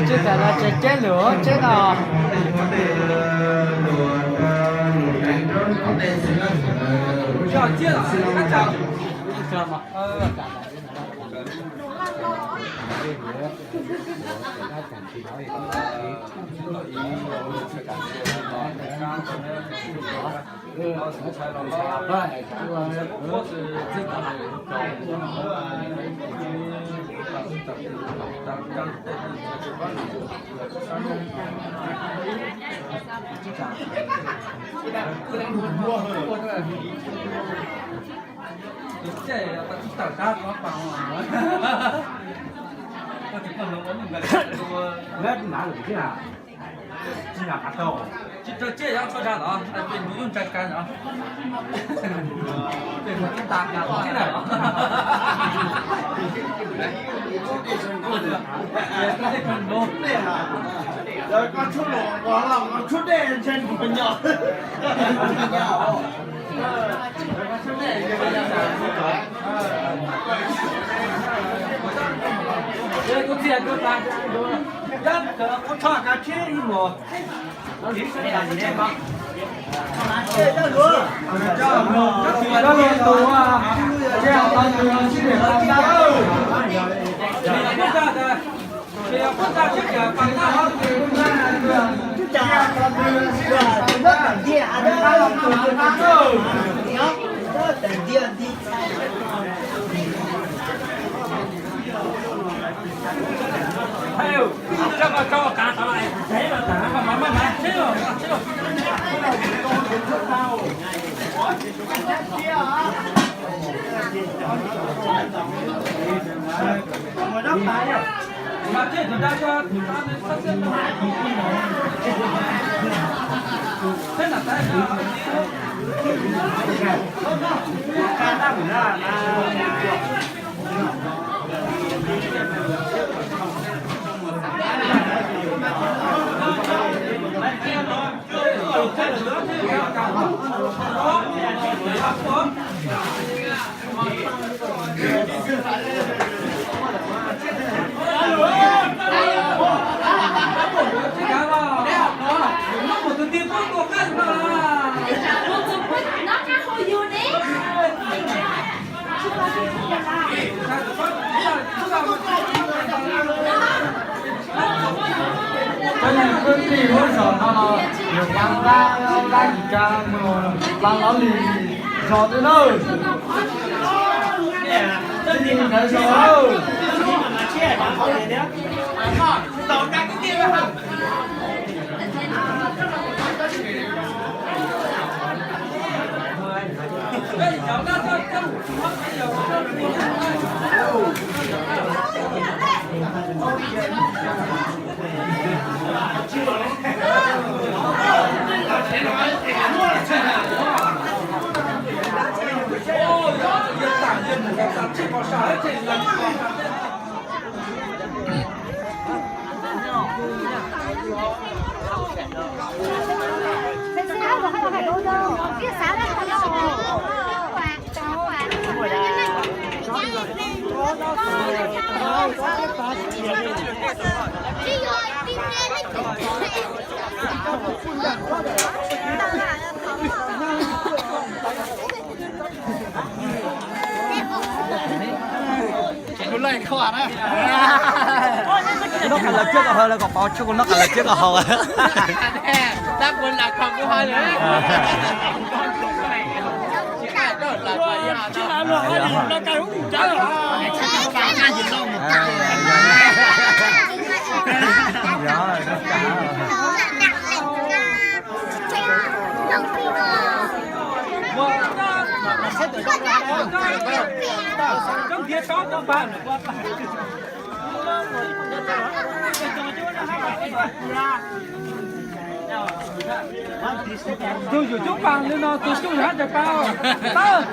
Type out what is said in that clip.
Tsis tas no tsev ceb lwm tsev no. Cov neeg kwv tij lub zos no los yuav ua dab dab tsi cas mus pab lov lis zos twg lawm. Txij li ntawd zos lawm. Tseem lub laj khuam na. Noj qab lawv ciaj kom haus, lawv kom pov tshuaj, noj qab lawv ciaj kom haus. Tab kuv lam kho kuv ho lawm. Tus yug cub pas li no tus xyuj yog hab tais pab. Tawb.